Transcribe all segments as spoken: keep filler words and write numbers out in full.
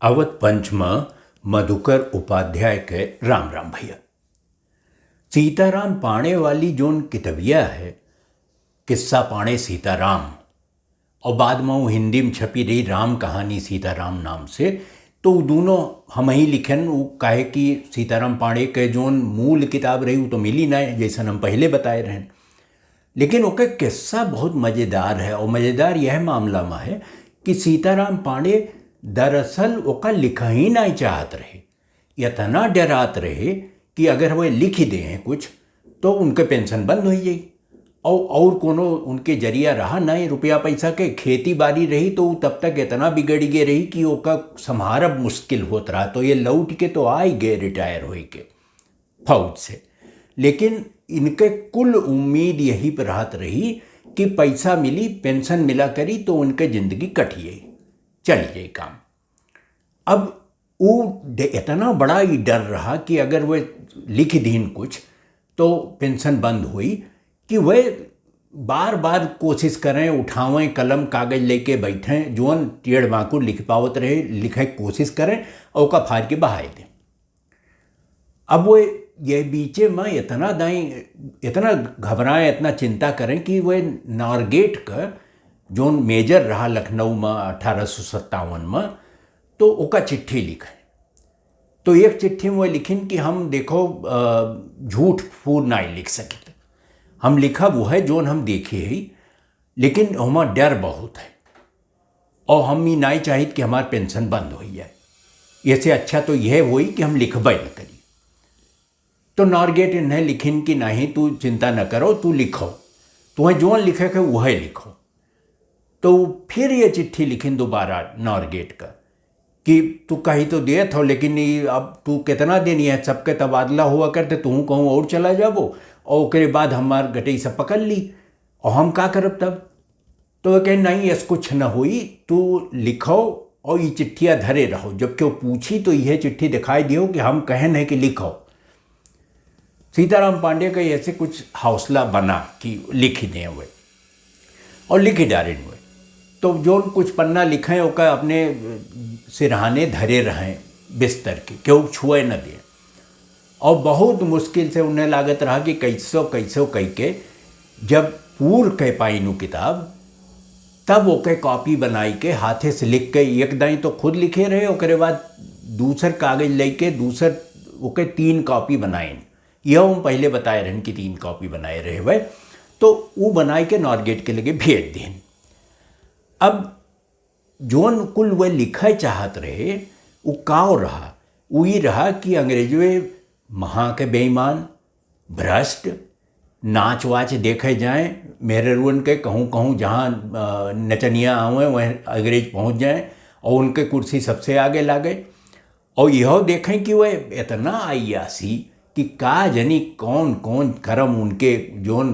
अवध पंच म मधुकर उपाध्याय के राम राम भैया। सीताराम पांड़े वाली जोन कितबिया है, किस्सा पांड़े सीताराम, और बाद में वो हिंदी में छपी रही राम कहानी सीताराम नाम से। तो वो दोनों हम ही लिखन, वो काहे कि सीताराम पांड़े के जोन मूल किताब रही, वो तो मिली ना, जैसन हम पहले बताए रहन। लेकिन ओके किस्सा बहुत मज़ेदार है, और मज़ेदार यह मामला में है कि सीताराम पांड़े दरअसल ओका लिखा ही नहीं चाहत रहे, इतना डरात रहे कि अगर वह लिख ही दे हैं कुछ, तो उनके पेंशन बंद हो जाई। और, और कोनो उनके जरिया रहा नहीं रुपया पैसा के, खेती बाड़ी रही, तो उ तब तक इतना बिगड़ गए रही कि ओका संभारब मुश्किल होत रहा। तो ये लौट के तो आ ही गए रिटायर होई के फौज से, लेकिन इनके कुल उम्मीद यही पर रहत रही कि पैसा मिली, पेंशन मिला करी, तो उनके जिंदगी कटिए, चल जाई काम। अब वो डे-, इतना बड़ा ही डर रहा कि अगर वह लिख दीन कुछ, तो पेंशन बंद हुई, कि वह बार बार कोशिश करें, उठावें कलम कागज लेके बैठें, जोन टेढ़ बांकुर लिख पावत रहे, लिखे के कोशिश करें और ओका फाड़ के बहाए दें। अब वो ये बीचे में इतना दाई, इतना घबराएं, इतना चिंता करें कि वह नॉर्गेट का जोन मेजर रहा लखनऊ में अठारह सौ सत्तावन में, तो ओका चिट्ठी लिखे। तो एक चिट्ठी में वो लिखिन कि हम, देखो, अ, झूठ फूर नाई लिख सकित, हम लिखब वह जोन हम देखे ही, लेकिन हमार डर बहुत है और हम ई नाई चाहित कि हमार पेंशन बंद हो जाए। ऐसे अच्छा तो यह होई कि हम लिखबे न करी। तो नॉर्गेट इन्हें लिखिन कि नहीं, तू चिंता न करो, तू लिखो, तुम्हें जोन लिखे के वह लिखो। तो फिर ये चिट्ठी लिखिन दोबारा नॉर्गेट का कि तू कही तो देत हो, लेकिन ई अब तू कितना दिन यह सबके तबादला हुआ करते, तू कहूँ और चला जाबो और ओकरे बाद हमार गटई सब पकड़ ली, और हम का करब तब? तो वह कहे, नहीं, ऐस कुछ न होई, तू लिखो और ये चिट्ठिया धरे रहो, जब केहू पूछी तो यह चिट्ठी दिखाई दियो कि हम कहन है कि लिखो। सीताराम पांडे का ऐसे कुछ हौसला बना कि लिख ही दें वे, और लिख ही डारेन वे। तो जोन कुछ पन्ना लिखे, ओका अपने सिरहाने धरे रहें बिस्तर के, केहू छुए न दें। और बहुत मुश्किल से उन्हें लागत रहा कि कैसो कैसो कह के जब पूर कह पाइन उ किताब, तब ओके कॉपी बनाई के हाथे से लिख के, एक दाई तो खुद लिखे रहे, ओकरे बाद दूसर कागज लेके दूसर ओके तीन कॉपी बनाइन। यह हम पहले बताए रहन कि तीन कॉपी बनाए रहे हुए, तो वो बनाई के नॉर्गेट के लगे भेज देन। अब जोन कुल वह लिखे चाहत रहे, उ काव रहा? उ ई रहा कि अंग्रेजवे महा के बेईमान, भ्रष्ट, नाच वाच देखे जाए, मेहररुअन के कहूँ कहूँ जहाँ, अ, नचनिया आवे, वह अंग्रेज पहुँच जाए और उनके कुर्सी सबसे आगे लागे। और यह देखें कि वह इतना अय्यासी कि का जनी कौन कौन करम उनके जोन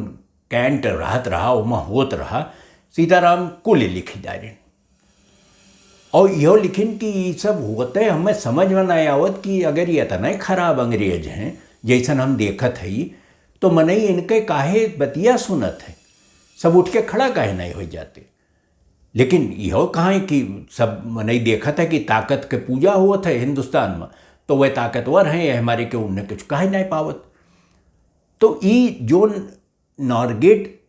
कैंट रहत रहा, ओमा होत रहा, सीताराम कुल लिख डारेन। और यह लिखिन कि ई सब होते हमें समझ में नहीं आवत कि अगर ये इतना खराब अंग्रेज हैं, जैसन हम देखत हई, तो मनई इनके काहे बतिया सुनत है, सब उठ के खड़ा काहे नहीं हो जाते। लेकिन यह कहाँ है कि सब मनई देखत है कि ताकत के पूजा होत है हिंदुस्तान में, तो वह ताकतवर हैं, ये हमारे के उन्हें कुछ कहे नहीं पावत। तो ई जोन नॉर्गेट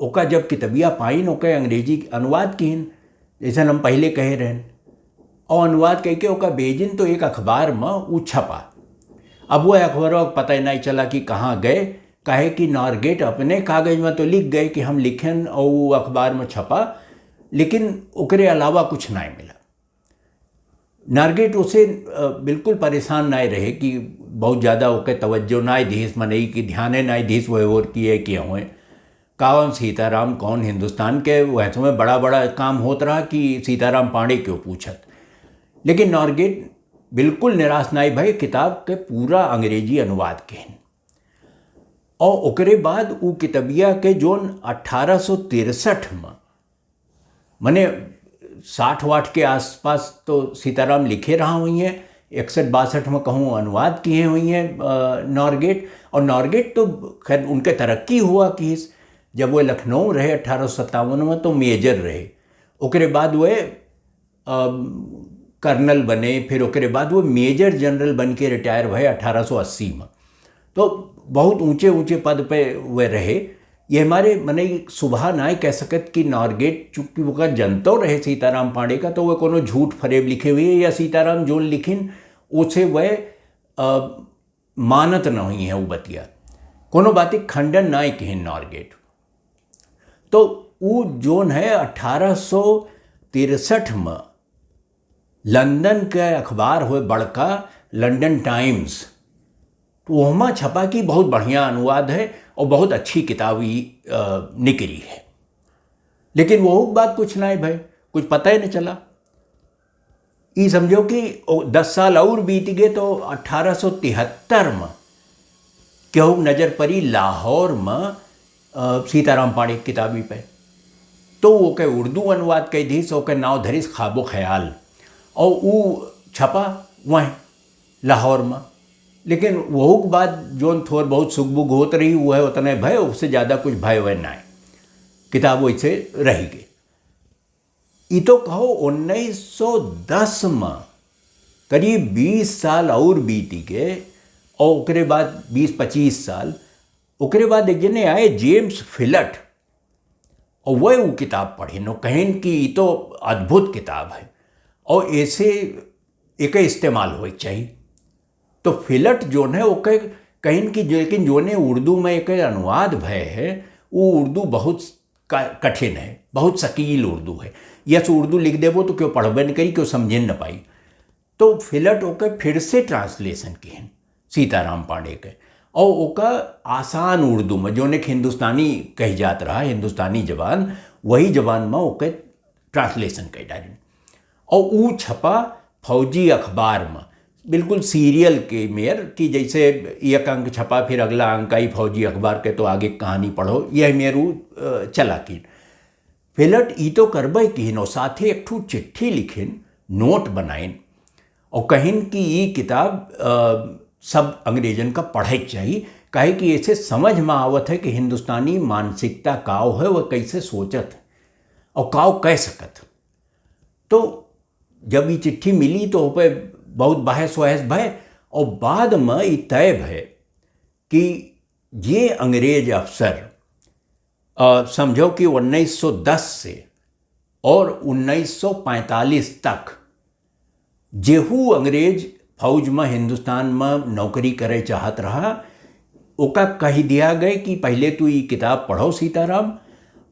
ओका जब कितबिया पाइन, ओके अंग्रेजी अनुवाद किहिन, जैसन हम पहले कहे रहन, और अनुवाद कह के ओका भेजिन तो एक अखबार में उ छपा। अब वह अखबारों का पता ही नहीं चला कि कहाँ गए, काहे कि नॉर्गेट अपने कागज में तो लिख गए कि हम लिखेन और वो अखबार में छपा, लेकिन ओकरे अलावा कुछ नहीं मिला। नॉर्गेट उसे, अ, बिल्कुल परेशान नाय रहे कि बहुत ज़्यादा ओके तवज्जो नाय दिहिस, मनई की ध्याने नाय दिहिस, वह और किए किए हुए। कौन सीताराम, कौन हिंदुस्तान के, वह समय बड़ा बड़ा काम होत रहा कि सीताराम पांडे क्यों पूछत। लेकिन नॉर्गेट बिल्कुल निराश नाय भय, किताब के पूरा अंग्रेजी अनुवाद किहिन। और ओकरे बाद उ कितबिया के जोन अठारह सौ तिरसठ में, मने साठ वाठ के आसपास तो सीताराम लिखे रहा हुई हैं, इकसठ बासठ में कहूँ अनुवाद किए हुई हैं, अ, नॉर्गेट। और नॉर्गेट तो खैर उनके तरक्की हुआ कि इस, जब वह लखनऊ रहे अठारह सौ सत्तावन में तो मेजर रहे, ओकरे बाद वह, अ, कर्नल बने, फिर ओकरे बाद वो मेजर जनरल बन के रिटायर भए अठारह सौ अस्सी में। तो बहुत ऊंचे ऊंचे पद पे वे रहे। ये हमारे मने सुबह ना कह सकत कि नॉर्गेट, चूंकि ओकर जनतो रहे सीताराम पांडे का, तो वह कोनो झूठ फरेब लिखे हुए या सीताराम जोन लिखिन, ओसे वह, अ, मानत नहीं है वो बतिया। कोनो बात के खंडन ना किहिन नॉर्गेट। तो ऊ जोन है अठारह सौ तिरसठ में लंदन के अखबार हुए बड़का लंदन टाइम्स, तो ओहमा छपा कि बहुत बढ़िया अनुवाद है और बहुत अच्छी किताब ई, अ, निकरी है। लेकिन वहू के बाद कुछ ना भय, कुछ पता ही नहीं चला। ई समझो कि ओ, दस साल और बीत गए तो अठारह सौ तिहत्तर में केहू नजर पड़ी लाहौर में, अ, सीताराम पांडे की किताबी पे। तो ओके उर्दू अनुवाद कह दीस, ओके नाव धरिस ख्वाबो ख्याल, और ऊ छपा वहीं लाहौर में। लेकिन वहू के बाद जोन थोर बहुत सुगबुग होत रही, वो है उतने भय, उससे ज़्यादा कुछ भय वह ना। किताब वैसे रही गई। ई तो कहो उन्नीस सौ दस में करीब बीस साल और बीती के, और ओकरे बाद बीस पच्चीस साल, ओकरे बाद एक जने आए जेम्स फिलट, और वह वो किताब पढ़िन, कहिन कि ई तो अद्भुत किताब है और ऐसे एके इस्तेमाल होए के चाहिए। तो फिलट जोन है ओके कहिन कि जो, लेकिन जोने उर्दू में एक अनुवाद भय है, वो उर्दू बहुत क-, कठिन है, बहुत सकील उर्दू है। यस उर्दू लिख देबो तो क्यों पढ़बे न करी, क्यों समझे न पाई। तो फिलट ओके फिर से ट्रांसलेशन किहन सीताराम पांडे के, और ओका आसान उर्दू में, जोने के हिंदुस्तानी कही जात रहा, हिंदुस्तानी जबान, वही जबान में ओके ट्रांसलेशन कर डालिन। और ऊ छपा फौजी अखबार में, बिल्कुल सीरियल के मेर कि जैसे एक अंक छपा, फिर अगला अंक आई फौजी अखबार के, तो आगे कहानी पढ़ो, यह मेर ऊ, अ, चला किन। फिलट ई तो करबे किन, और साथे एक ठू चिट्ठी लिखिन, नोट बनाइन, और कहिन कि ई किताब, अ, सब अंग्रेजन का पढ़े के चाहिए, काहे कि ऐसे समझ में आवत है कि हिंदुस्तानी मानसिकता काव है, वह कैसे सोचत है और काव कह सकत है। तो जब ई चिट्ठी मिली तो ओपे बहुत बहस वहस भय, और बाद में ई तय भय कि जे अंग्रेज अफसर, अ, समझो कि उन्नीस सौ दस से और उन्नीस सौ पैंतालीस तक जेहू अंग्रेज फौज में हिंदुस्तान में नौकरी करे चाहत रहा, ओका कह दिया गए कि पहले तू ई किताब पढ़ो सीताराम,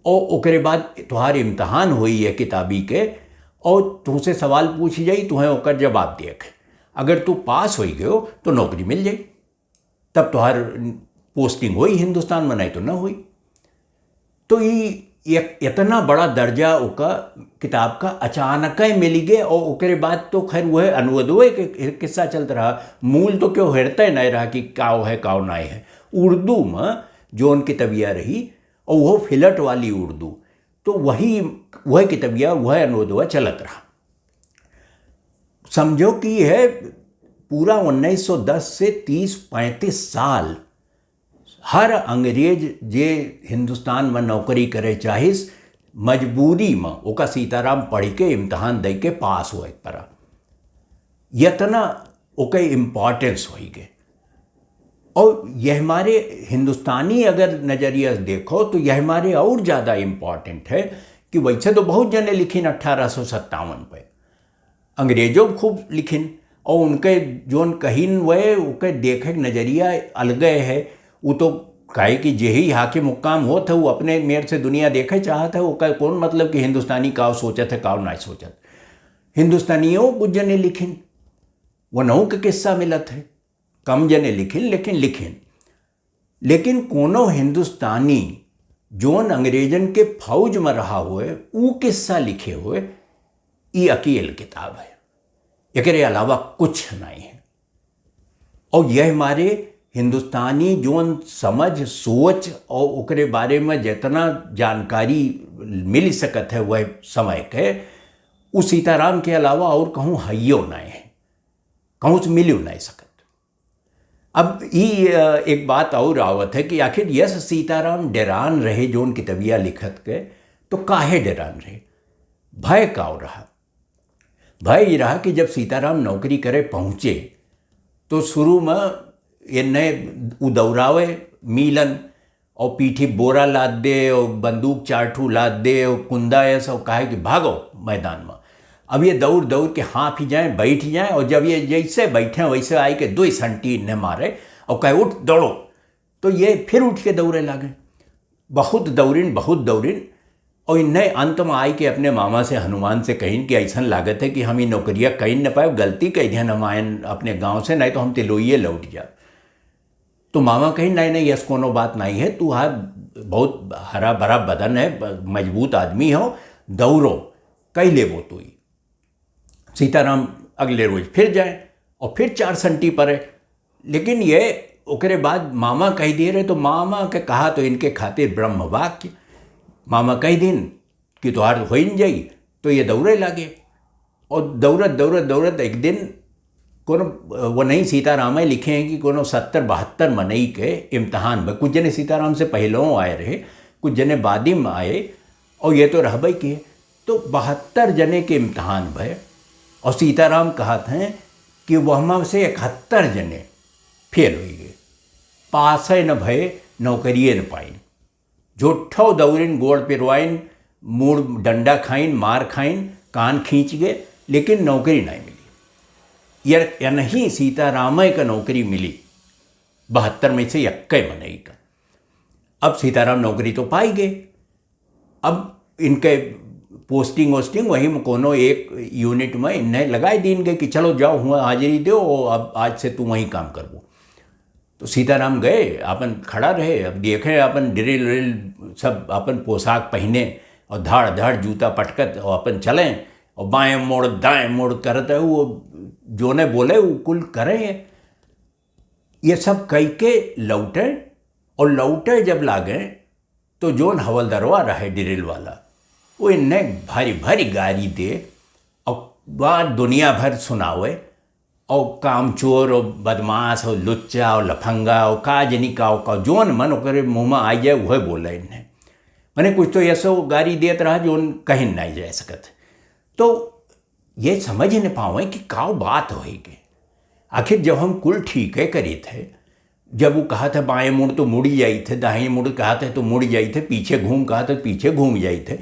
और ओकरे बाद तुहार इम्तहान होई ये किताबी के, और तुमसे सवाल पूछ जाई, तुम्हें ओकर जवाब दिए के। अगर तू पास होई गयो तो नौकरी मिल जाई, तब तुहार पोस्टिंग होई हिंदुस्तान में, नहीं तो न होई। तो ई एक इतना बड़ा दर्जा ओका किताब का अचानक ही मिल गए, और ओकरे बाद तो खैर वह अनुवादों के किस्सा चलत रहा, मूल तो क्यों हेरते नहीं रहा कि काव है काव नहीं है। उर्दू में जोन कितबिया रही, और वो फिलट वाली उर्दू, तो वही, वह कितबिया, वह अनुवादवा चलत रहा। समझो कि है पूरा उन्नीस सौ दस से तीस पैंतीस साल हर अंग्रेज जे हिंदुस्तान में नौकरी करे चाहिस, मजबूरी में ओका सीताराम पढ़ के इम्तहान दे के पास होए के पड़ा। यतना ओके इम्पोर्टेंस होई गए। और यह हमारे हिंदुस्तानी अगर नज़रिया से देखो तो यह हमारे और ज़्यादा इम्पोर्टेंट है कि वैसे तो बहुत जने लिखिन अठारह सौ सत्तावन पे, अंग्रेजों खूब लिखिन, और उनके जोन कहिन वह ओके देखे के नज़रिया अलगे है। वो तो काहे कि जेही हाकिम हुक्काम होत है, वो अपने मेर से दुनिया देखे चाहत है, ओकर कौन मतलब कि हिंदुस्तानी काव सोचत है, काव ना सोचत। हिंदुस्तानियों कुछ जने लिखिन, वनहु के किस्सा मिलत है, कम जने लिखिन, लेकिन लिखिन। लेकिन कोनो हिंदुस्तानी जोन अंग्रेजन के फौज में रहा होए, ऊ किस्सा लिखे होए, ई अकेल किताब है, एकरे अलावा कुछ नहीं है। और यह हमारे हिंदुस्तानी जोन समझ, सोच और ओकरे बारे में जितना जानकारी मिल सकत है वह समय के, उ सीताराम के अलावा और कहूँ हइयो नहीं है, कहूँ से मिलियो नहीं सकत। अब ई, अ, एक बात और आवत है कि आखिर यस सीताराम डेरान रहे जोन कितबिया लिखत के, तो काहे डेरान रहे, भय काव रहा? भय ई रहा कि जब सीताराम नौकरी करे पहुँचे, तो शुरू में एन्ने उ दौड़ावे मीलन, और पीठी बोरा लाद दे, और बंदूक चार ठू लाद दे, और कुंदा ऐसा, और कहे कि भागो मैदान में। अब ये दौड़ दौड़ के हाँफी जाए, बैठ जाए, और जब ये जैसे बैठे वैसे आई के दो संटी इन्हें मारे और कहे, "उठ, दौड़ो।" तो ये फिर उठ के दौड़े लागे। बहुत दौड़िन, बहुत दौड़िन, और इन्हें अंत में आई के अपने मामा से, हनुमान से कहिन कि ऐसन लागत है कि हम ई नौकरिया कहीं न पाए, गलती कह दिया, हम आयन अपने गाँव से, नहीं तो हम तिलोइये लौट जाब। तो मामा कहिन, "नहीं, नहीं, यस कोनो बात नहीं है, तू हार बहुत हरा भरा बदन है, ब-, मजबूत आदमी हो, दौड़ो, कह लेबो तू ई।" सीताराम अगले रोज फिर जाए और फिर चार संटी परे, लेकिन ये ओकरे बाद मामा कह दिए रहे, तो मामा के कहा तो इनके खातिर ब्रह्म वाक्य। मामा कह दिन कि तोहार हो न जाई, तो ये दौड़े लागे। और दौड़त, दौड़त, दौड़त एक दिन कोनो, वो नहीं, सीताराम लिखे हैं कि कोनो सत्तर बहत्तर मनई के इम्तहान में, कुछ जने सीताराम से पहले आए रहे, कुछ जने बादी में आए, और ये तो रहबे के। तो बहत्तर जने के इम्तहान भय, और सीताराम कहत हैं कि वहमा से इकहत्तर जने फेल हो गए, पास है न भय, नौकरिए न पाइन। झूठो दौरिन, गोड़ पिरवाइन, मूड़ डंडा खाइन, मार खाइन, कान खींच गए, लेकिन नौकरी नहीं मिली। यार, या नहीं सीतारामय का नौकरी मिली, बहत्तर में से इक्के मनई का। अब सीताराम नौकरी तो पाई गए, अब इनके पोस्टिंग वोस्टिंग वहीं में कोनो एक यूनिट में इन्हें लगाए दीन गए कि चलो जाओ, हुआ हाजिरी दो, अब आज से तू वहीं काम करबो। तो सीताराम गए, अपन खड़ा रहे, अब देखे अपन ड्रिल व्रिल सब अपन पोशाक पहने और धाड़ धाड़ जूता पटकत और अपन चलें और बाएं मुड़ दाएं मुड़ करत है, वो जोने बोले वो कुल करें। ये सब कह के लौटे और लौटे जब लागे तो जोन हवलदरवा रहे ड्रिल वाला, वो इन्हें भारी भारी गारी दे और बात दुनिया भर सुनावे और कामचोर और बदमाश और लुच्चा और लफंगा और का जनी का, का जोन मन ओकरे मुँह में आ जाए वह बोले इन्हें। मने कुछ तो ऐसो गारी देत रहा जोन कहीं नहीं जा सकत। तो ये समझ ही नहीं पावे कि का बात होई के। आखिर जब हम कुल ठीके करी थे, जब वो कहा था बाएं मुड़ तो मुड़ी जाई थे, दाहिने मुड़ कहा थे तो मुड़ी जाई थे, पीछे घूम कहा थे पीछे घूम जाई थे,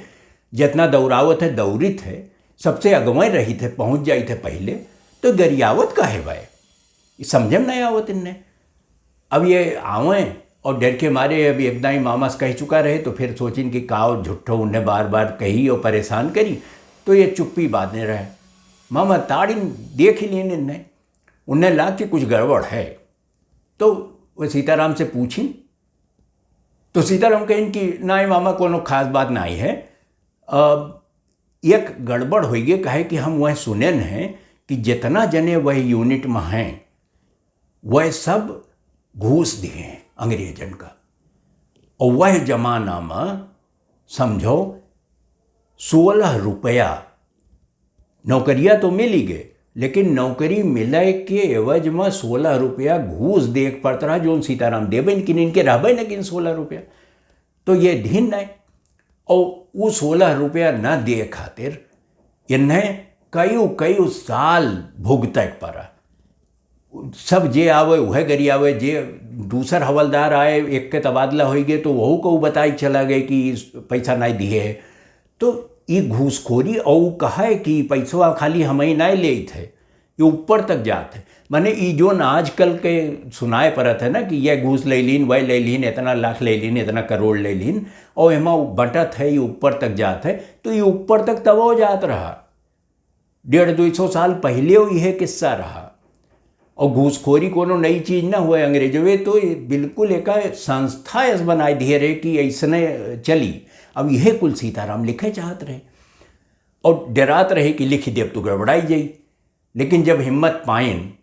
जितना दौड़ावत है दौड़ित है, सबसे अगवे रही थे, पहुँच जाई थे पहले, तो गरियावत काहे बाय? ई समझे में नहीं आवत इनने। अब ये आवें और डर के मारे अब एक दाई मामा से कह चुका रहे, तो फिर सोचिन कि काव झुट्ठो उन्हें बार बार कही और परेशान करी, तो ये चुप्पी बांधे रहे। मामा ताड़िन देख ही लीन इन्हें, उन्हें लाग कि कुछ गड़बड़ है। तो वो सीताराम से पूछिन, तो सीताराम कहिन कि नाई मामा, कोनो खास बात नाई है। अब एक गड़बड़ होई गई, काहे कि हम वह सुनेन हैं कि जितना जने वह यूनिट में हैं, वह सब घूस दिए हैं अंग्रेजन का। और वह जमाना में समझो सोलह रुपया, नौकरिया तो मिली गए, लेकिन नौकरी मिले के एवज में सोलह रुपया घूस देख पड़त रहा, जोन सीताराम देवे न किन, इनके रहबे न किन सोलह रुपया। तो ये दिन नहीं, और वो सोलह रुपया न दिए खातिर इन्हें कई कई साल भुगते के पड़ा। सब जे आवे उहे गरी आवे, जे दूसर हवलदार आए, एक के तबादला होई गए, तो वहू को बताई चला गए कि इस पैसा नहीं दिए है। तो ई घूसखोरी, और ऊ कहे कि पैसवा खाली हम ही नहीं लेत है, ये ऊपर तक जात है। माने ई जोन आजकल के सुनाए पड़त है ना कि ये घूस ले लीन, वह ले लीन, इतना लाख ले लीन, इतना करोड़ ले लीन, और एमा ऊ बंटत है, ये ऊपर तक जात है, तो ये ऊपर तक तब हो जात रहा। डेढ़ दो सौ साल पहले यह किस्सा रहा। और घूसखोरी कोनो नई चीज ना हुए, अंग्रेजवे तो ये बिल्कुल एक संस्था ऐस बनाए दिए रहे कि ऐसने चली। अब यह कुल सीताराम लिखे चाहत रहे और डरात रहे कि लिख देब तो गड़बड़ाई जाई। लेकिन जब हिम्मत पाइन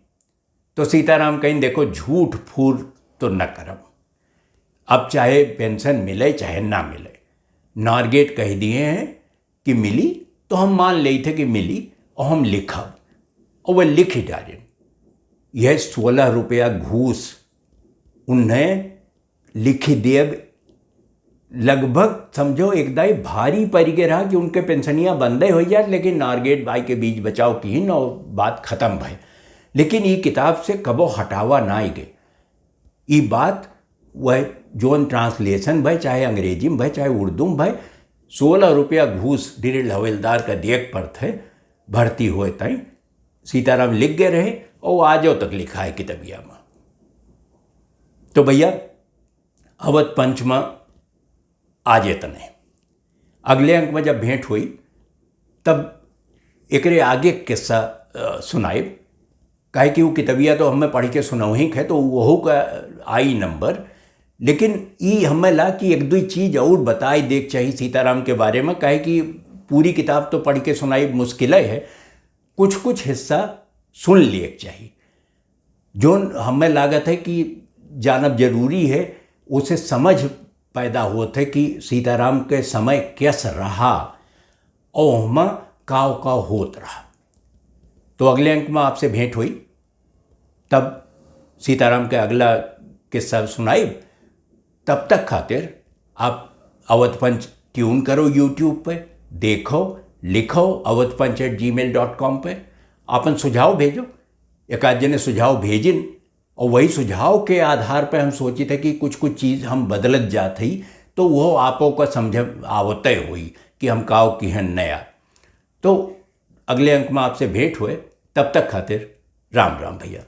तो सीताराम कहिन, "देखो, झूठ फूर तो न करब, अब चाहे पेंशन मिले चाहे ना मिले, नारगेट कह दिए हैं कि मिली तो हम मान लेते कि मिली और हम लिखब।" और वह लिख ही डालिन। यह सोलह रुपया घूस उन्हें लिख देब लगभग समझो एक दाई भारी परि गे रहा कि उनके पेंशनिया बंदे होइ जात, लेकिन नारगेट बाई के बीच बचाव किहिन और बात खतम भय। लेकिन ई किताब से कबो हटावा नाई गे। ई बात वह जौन translation भय, चाहे अंग्रेजी में भय, चाहे उर्दू में भय, सोलह रुपया घूस डिरिल हवलदार का दिए के पड़त है भर्ती होए ताई। सीताराम लिख गए रहे और आजो तक लिखा है कितबिया में। तो भैया, अवध पंच में आज इतने। अगले अंक में जब भेंट हुई, तब एकरे आगे किस्सा, अ, सुनाइब। काहे कि वो कितबिया तो हमें पढ़ के सुनौही है, तो वहू का आई नंबर। लेकिन ई हमें ला कि एक दुई चीज और बताई देख चाहिए सीताराम के बारे में, काहे कि पूरी किताब तो पढ़ के सुनाई मुश्किल है, कुछ कुछ हिस्सा सुन लिए के चाहिए। जौन हमें लागत है कि जानब जरूरी है, उसे समझ पैदा होत है कि सीताराम के समय कैस रहा और ओहमा काव काव होत रहा। तो अगले अंक में आपसे भेंट हुई, तब सीताराम के अगला किस्सा सुनाइब। तब तक खातिर आप अवध पंच ट्यून करो YouTube पे, देखो, लिखो अवध पंच at gmail dot com पे, अपन सुझाव भेजो। एक आध जने सुझाव भेजिन और वही सुझाव के आधार पे हम सोचित है कि कुछ कुछ चीज हम बदलत जात हई, तो वो आपो का समझ आवते हुई कि हम काव किहन नया। तो अगले अंक में आपसे भेंट हुए, तब तक खातिर राम राम भैया।